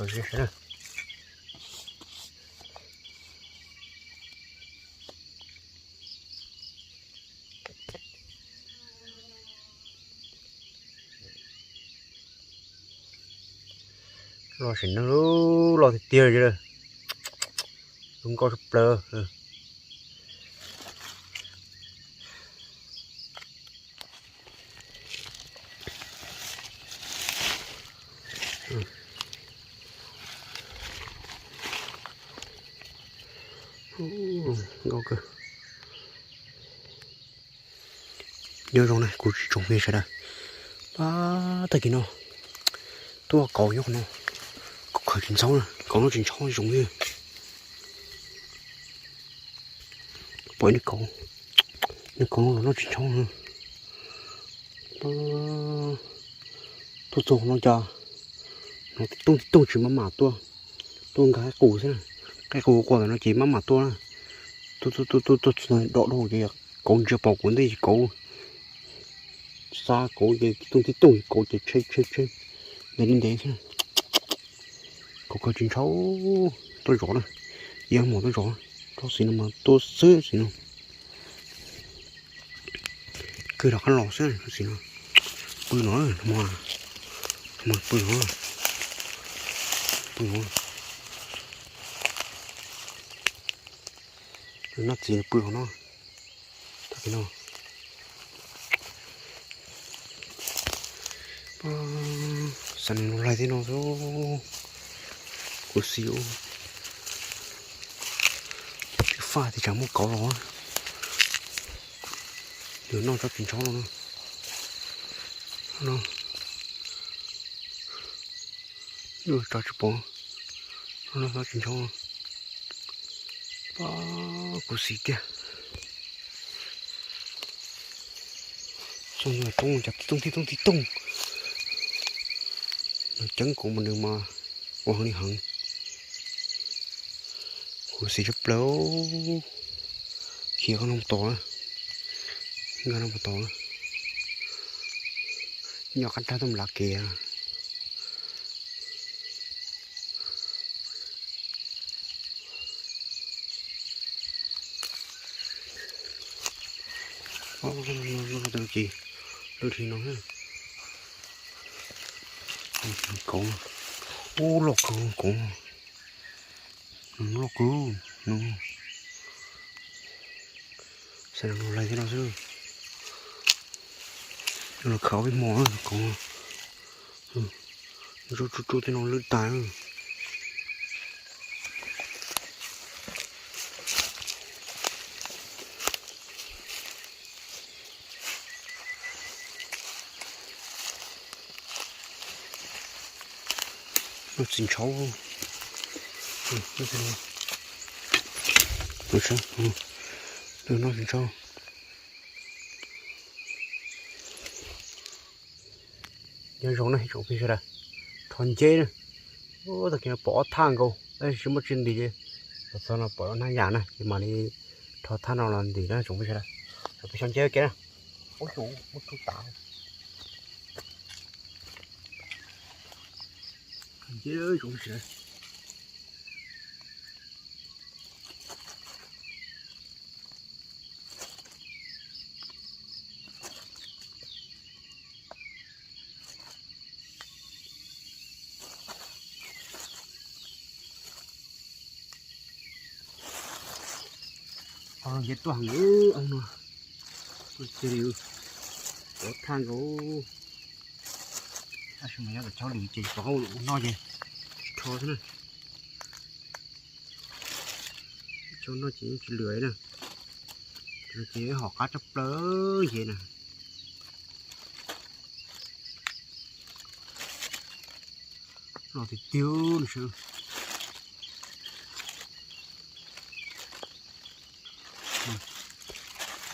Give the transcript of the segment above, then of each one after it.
Kom ze sawv daws. Los sim neej lub los tiag tiag li, zoo nkauj tshaj plaws. Nkauj kawg. Nyob zoo na, kuv tsis tsoom phooj ywg sawv daws, pab tag kis no tuaj kauv nyob qhov no, kauv khaws tsis ntxhab na, kauv noj tsis ntxhab zoo li. Pom ib niag kauv, niag kauv no los noj tsis ntxhab na. Tuaj txog no cas hnov tib tooj tib tooj tsis maj mam tuaj, tuaj nkag qaib qus xwb na. Qaib qus quaj ntawm no ces maj mam tuaj na. Tuaj tuaj tuaj tuaj txog dom dhau ces kauv ntsia pom kuv ntej ces kauv xa kauv ces tib tooj tib tooj kauv ces tsheb tsheb tsheb ntev li ntev xwb. Kauv khaws tsis ntxhab, tuaj zov na, ib hmos tuaj zov, tsob xis no mas tuaj xwb xis no. Kawg rov qab los xwb xis no. Pw no, hmo, hmo pw no, pw no. Noj txiv pw hauv no. Tag kis no xav nws los laig tej no xwb. Kuv xis ua faj tias tsam muaj kauv los, nws noj tsob tsis ntxhab no. No, nws tso tsis pom, noj tsob tsis ntxhab no. Pab kuv xis tiag. Xyoo no roob cas tib tooj tib tooj tib tooj. Nws ceeb kuv mas nws mas ua heev li heev. Kuv xis tshaj plaws. Khiav qab no mus tod, nkag no mus tod, nyob qab nrag tuaj mus lav kev. Ces lwm hli no, kauv, ub, loj kawg kauv, loj kawg no. Xav los laig tej no xwb. Los khawb peb hmo kauv, tsuj tsuj tsuj tej no lwj tas. Noj tsis ntxhab, noj tsis ntxhab. Nyob zoo na ib tsoom phooj ywg sawv daws, rho nceb na. Ub, tag kis no pom ob thaj nkaus tab sis tsis muaj tsi ntim li. Los txog no pom ob hnab yam na ces mam li rho thaj no los ntim na tsoom phooj ywg sawv daws. Peb xyov nceb ua ke na. Ub, muab tsuj tas. Nceb tsoom phooj ywg sawv daws. Nceb tuaj heev no, tuaj cia li ua thaj nkaus. Tab sis mas nyob tom chaub lwm ces rov qab ua noj ces tsis rho xwb na. Chaub noj ces yeej tsis lwm na. Ces hom qab tshaj plaws nceb na. Los tiag tiag no sawv.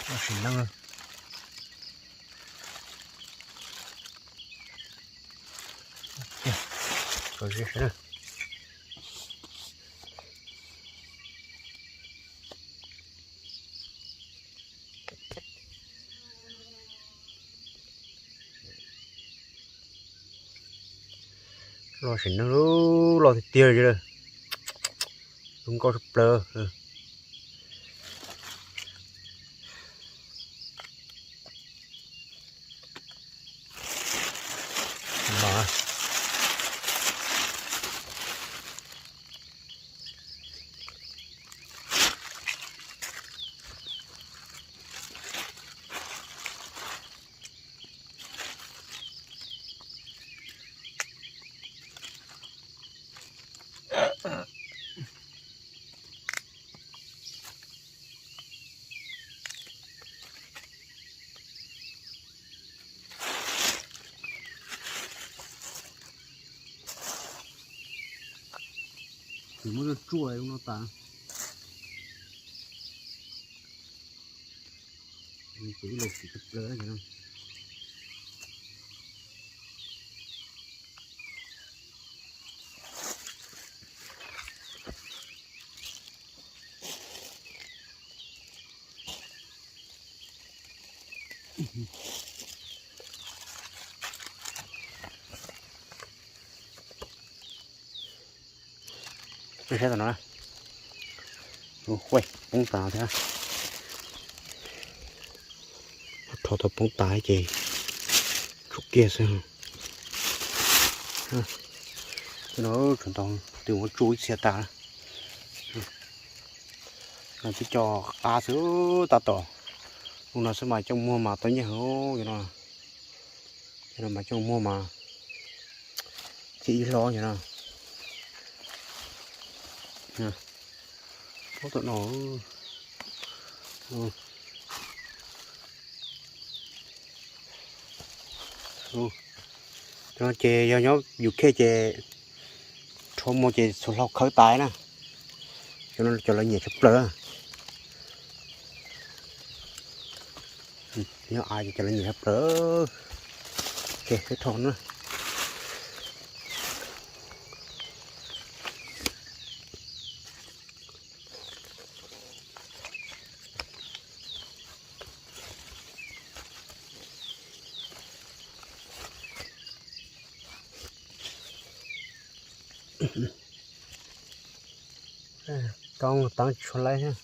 Los sim neej. Kom ze sawv daws. Loj tsis neeg, loj tiag tiag li. Zoo nkauj tshaj plaws. Ces muab tsuaj tsuaj no tas. Ces ib los tsis tshaj plaws no. Saib tom no, huaj poob tas thiab. Rho tau poob tas ces tsum kiag xwb. Tej no tseem ntau, twb muab tsuj ib txhia tas. No twb cov qab xwb tab tom. Ub no xwb mas coj muag mas tau nyiaj heev no. Cov no mas coj muag mas thiaj ib hlob no. Ob tom no. Cov no ces yog nyob yus khej ces rho muag ces txhua hlau khawb tas na. Cov no cov lawv nyiam tshaj plaws. Nyob av ces cov lawv nyiam tshaj plaws. Ok, peb rho na. Koob teeb tsis tshua laib thiab.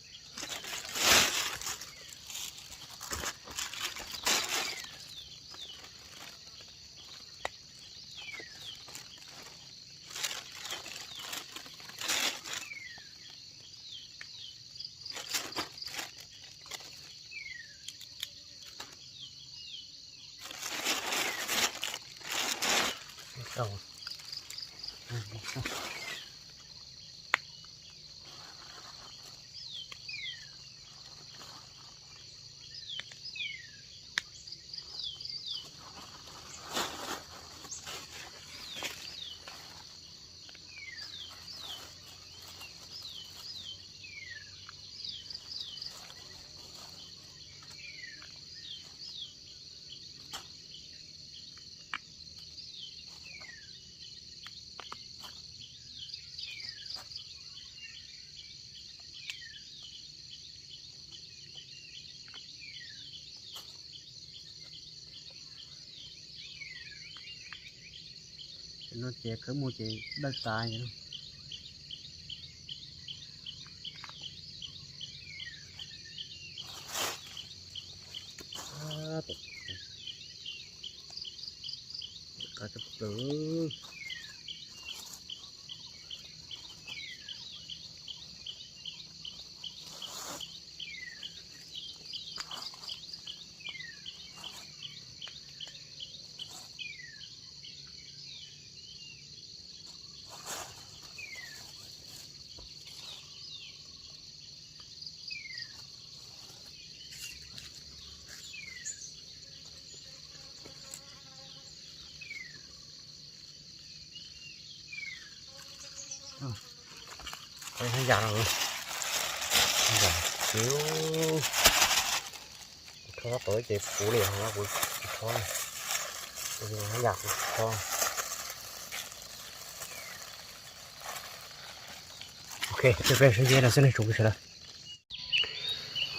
No ces khawb muag ces dawb tas. Yam no, yam xwb, rho tau ces puv li no kuv tsis rho, yam kuv tsis rho. Ok, peb saib nceb no xwb nej tsoom phooj ywg sawv daws.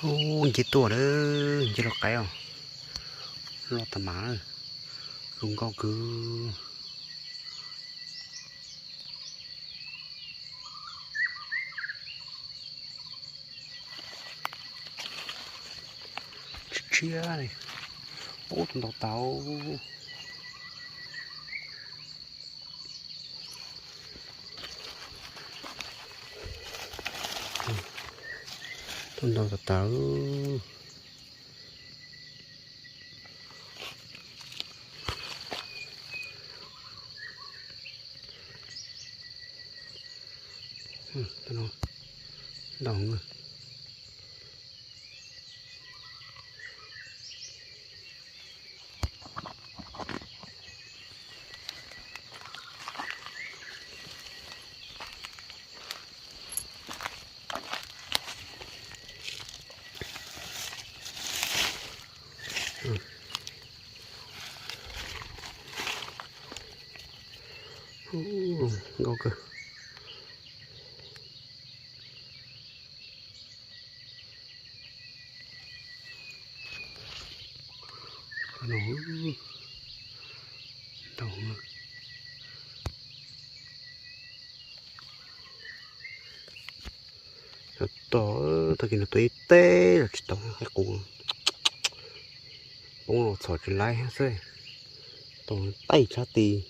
Ub, nceb tuaj lawm, nceb loj qaib os, loj tas mas, zoo nkauj kawg. Tshiab li. Ub, tau ntau tas. Tau ntau tas tas. Ntau. Nkauj kawg. Tau, tag kis no tua ib teg los tsis tau, qub qub poob los txhom tsis laib xwb. Tau taij tshab tis,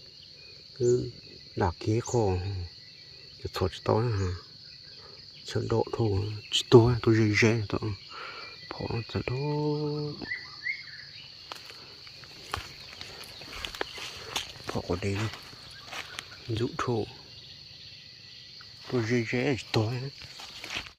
wb lam kiag ib qho, ces txhom tsis tau. Txhawm dom dhau, tsis tuag, tuag ze ze tau. Phom txawm dau, phom quav dev ntxub dhau, tuag ze ze tsis tuag.